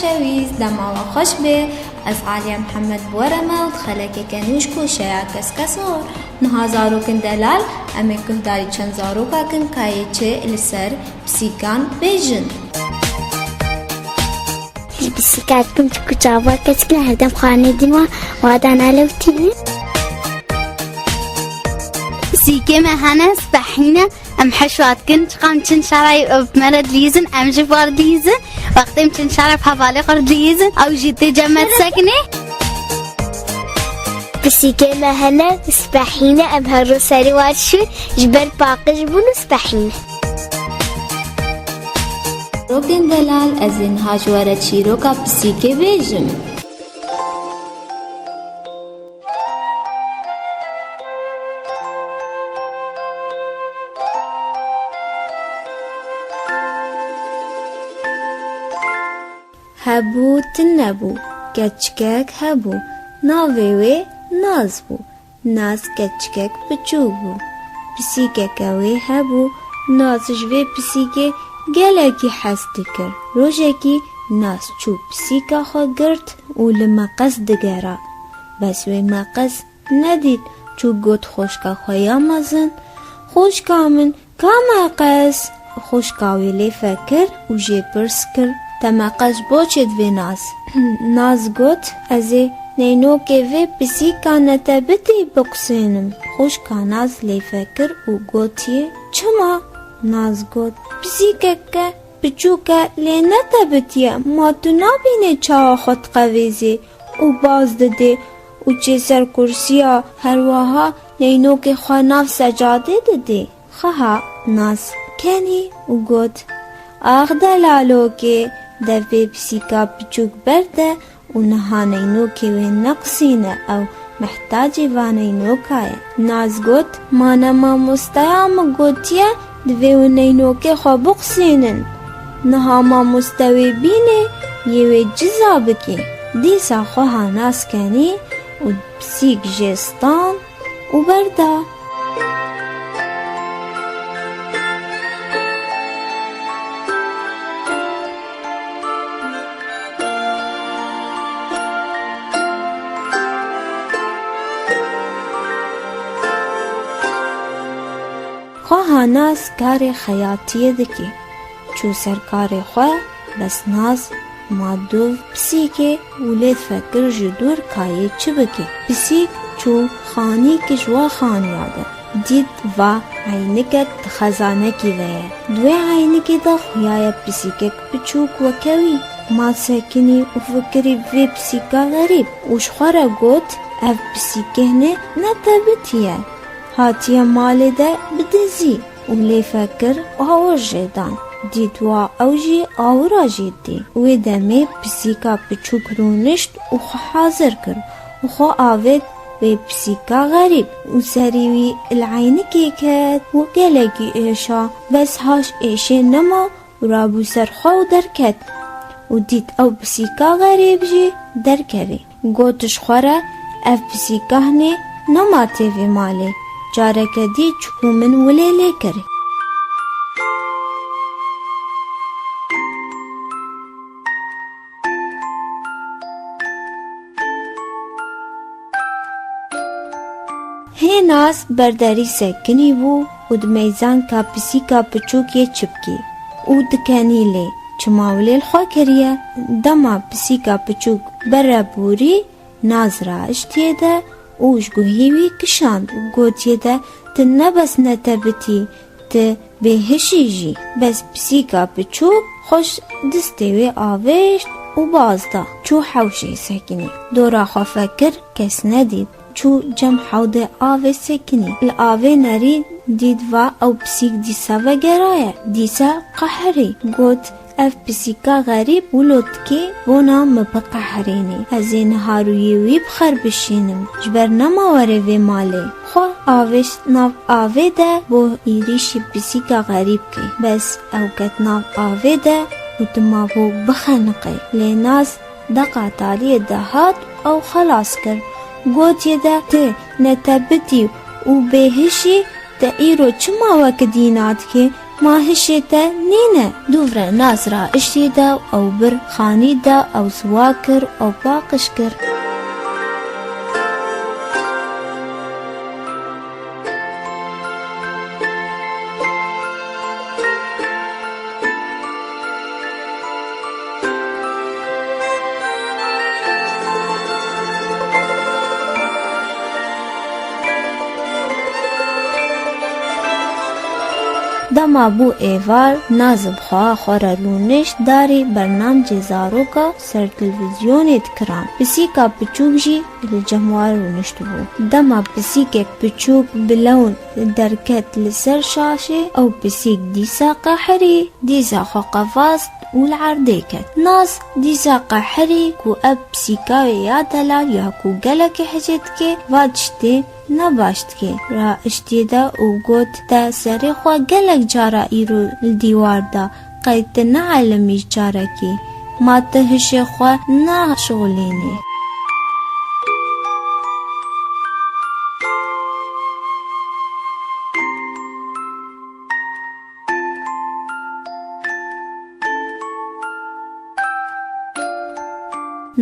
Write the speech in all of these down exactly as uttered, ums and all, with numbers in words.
Şewîst, dema we xweş be. Ez Aliye Mihemed bi we re me û di xelekeke nû ji koşeya Keskesor. Niha zarokên delal, em ê guhdarî çend zaroka kin ka yê çi li ser pisîkan bêjin. Pisîka dikim çik û çava keçik li herdem xanê dîma wadan alewtîne. Pisîkê me hene, spehîne, em heşwa dikin, çiqam çin şara, e, bi me re dilîzin, em ji bar dilîzin. Wextê em çin şara bi hevalê xwe re dilîzin, ew jî tê cem me disekinê. Pisîkê me hene, spehîne, em her roj serî wan şûn, ji ber paqij bûn û spehîne. Rokên delal, ez ê niha ji we re çîroka pisîkê bêjim. Hebû tune bû, keçikek hebû, navê wê Naz bû. Naz keçikek piçûk bû. Pisîkeke wê hebû, Naz ji vê pisîkê gelekî hez dikir. Rojekî Naz çû pisîka xwe girt û li meqes digera. Bes wê meqes nedît, çû got xwişka xwe ya mezin, "Xwişka min, ka meqes?" Xwişka wê lê fekir û jê pirs kir, "Te meqes bo çêdivê Naz?" Naz got, "Ez ê neynokê vê pisîka netebitî biqusênim." Xwişka Naz lê fekir û gotiye, "Çima?" Naz got, "Pisîkeke piçûk e, lê netebitî ye. Ma tu nabînî çawa xwe diqevêzê û baz didê û çê ser kursiya, her wiha neynokê xwe nav secadê didê?" Xweha Naz kenî û got, "Ax delalokê, dev vê pisîka piçûk berde û niha neynokê wê nequsîne, ew mihtacê va neynoka ye." Naz got, "Ma ne mamosteya min gotiye, divê wê neynokê xwe biqusînin? Niha mamoste wê bînê, yê wê ciza bikê." Dîsa xweha Naz kenî û pisîk jê stand û berda. Xweha Naz karê xeyatiyê dike. Çû ser karê xwe, bes Naz ma dûv pisîkê û lê difekir ji dûr ka yê çi bike. Pisîk çû xanîk ji wa xaniya de. Dît va eynikek di xezanekî ve ye. Di wê eynikê de xuyaye pisîkek piçûk weke wî. Ma sekinî û fikirî vê pisîka xerîb û ji xwe re got, "Ev pisîkê hine netebitî ye. Hatiye malê de bi dizî." Û lê fekir awir jê dan. Dît wa ew jî awira jê dê. Wê demê pisîka piçûk rûnişt û xwe hazir kir û xwe avêt wê pisîka xerîb û serî wî li eynikê ket û gelekî êşa. Bes haş êşê nema û rabû ser xwe û derket û dît ew pisîka xerîb jî derkevê. Got ji xwe re, "Ev pisîka hinê nema tê vê malê. Careke dî çikû min wilê lê kir." Hê Naz ber derî sekinî bû û dimeyzan ka pisîka piçûk yê çi bikî û dikenî lê çima wilê li xwe kiriye. Dema pisîka piçûk bere borî, Naz raiştiye de û ji guhê wî kişand û gotiye de, "Tu ne bes netebitî, tu bêhişî jî." Bes pisîka piçûk xwe ji distê wê avêşt û baz da. Çû hewşê sekinî. Dora xwe fekir, kes nedît. Çû cem hewdê avê sekinî. Li avê nerî dît va ew pisîk dîsa vegeraye. Dîsa qehirî. Got, "Ev pisîka xerîb wilo dikê bona min biqehirînê. Ez ê niha rûyê wî bi xwe re bişînim. Ji ber nema were vê malê." Xwe avêşt nav avê de bo êrîşî pisîka xerîb kê. Bes ew ket nav avê de û dima bo bixeniqê. Lê Naz deqa taliyê de hat û ew xelas kir. Gotiye de, "Tu netebitî û bêhişî, te îro çima weke dîna dikê? Ma hişê te nîne? Dûvre Naz ra iştê de ew bir xanî de ew ziwa kir ew paqij kir. Dema bû êvar, Naz bi xweha xwe re rûnişt darê bernamcê zaroka ser televîzyonê dikiran. Pisîka piçûk jî li cem wan rûniştibû. Dema pisîkek piçûk bi lewn derket li ser şaşê, ew pisîk dîsa qehirî, dîsa xwe qevast û li erdê ket. Naz dîsa qehirî ku ev pisîka wê ya delal ya ku gelekî hicê dike, va tiştê ne baş dike, ra iştê de û got, te serê xwe gelek cara îro li dîwar da, qey tu neelimî ji carekî, ma tu hişê xwe naşixulînî?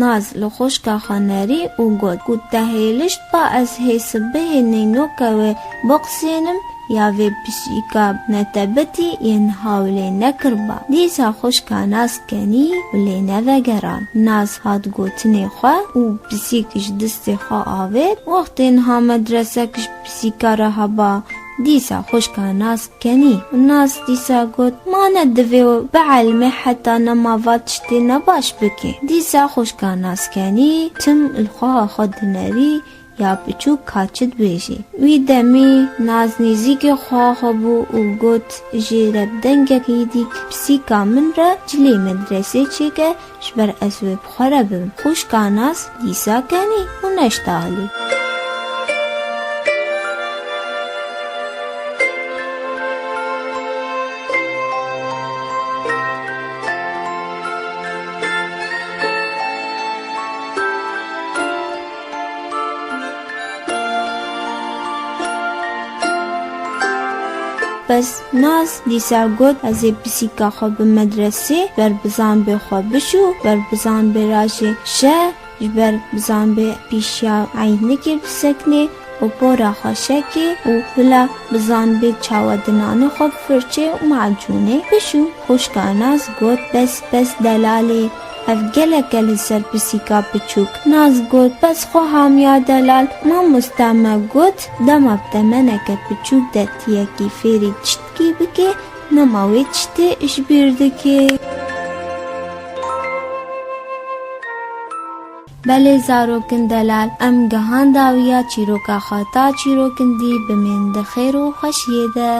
Naz li xwişka xwe nerî û got ku te hêlişt ba ez hê sibihê neynoke wê biqisênim ya vê pisîka netebetî yên hawlê nekirba. Dîsa xwişka Naz kenî û lê nevegeran. Naz hat gotinê xwe û pisîk ji distê xwe avêt. Wextê niha medresek ji pisîka re heba, dîsa xwişka Naz kenî. Naz dîsa got, ma ne divê bielmê heta nema va tiştê nebaş bike. Dîsa xwişka Naz kenî tim li xweha xwe dinerî ya piçûk ka çi dibêjî. Wî demî Naz nêzîkê xweha xwe bû û got, jê re bi dengekî dîk pisîka min re cilê medresê çêke, ji ber ez wê bi xwe re bibim. Xwişka Naz dîsa kenî û neşta alî. Bes Naz dîsa got, ez ê pisîka xwe bi medresê ber bizanbê xwe bişû, ber bizanbê ra jê şe, ji ber bizanbê pîşiya eynikê biseknê û pora xwe şekê û bila bizanbê çawa dinanê xwe bi firçê û macûnê bişû. Xwişka Naz got, bes, bes delalê, ev gelek e li ser pisîka piçûk. Naz got, bes xwe hamiya delal, mamosta me got, dema bi temeneke piçûk de tu yekî fêrî tiştkî bikê, nema wê tiştê ji bîr dikê. Belê zarokin delal, em gihan dawiya çîroka xwe ta çîrokin dî bimên di xêr û xweşiyê de.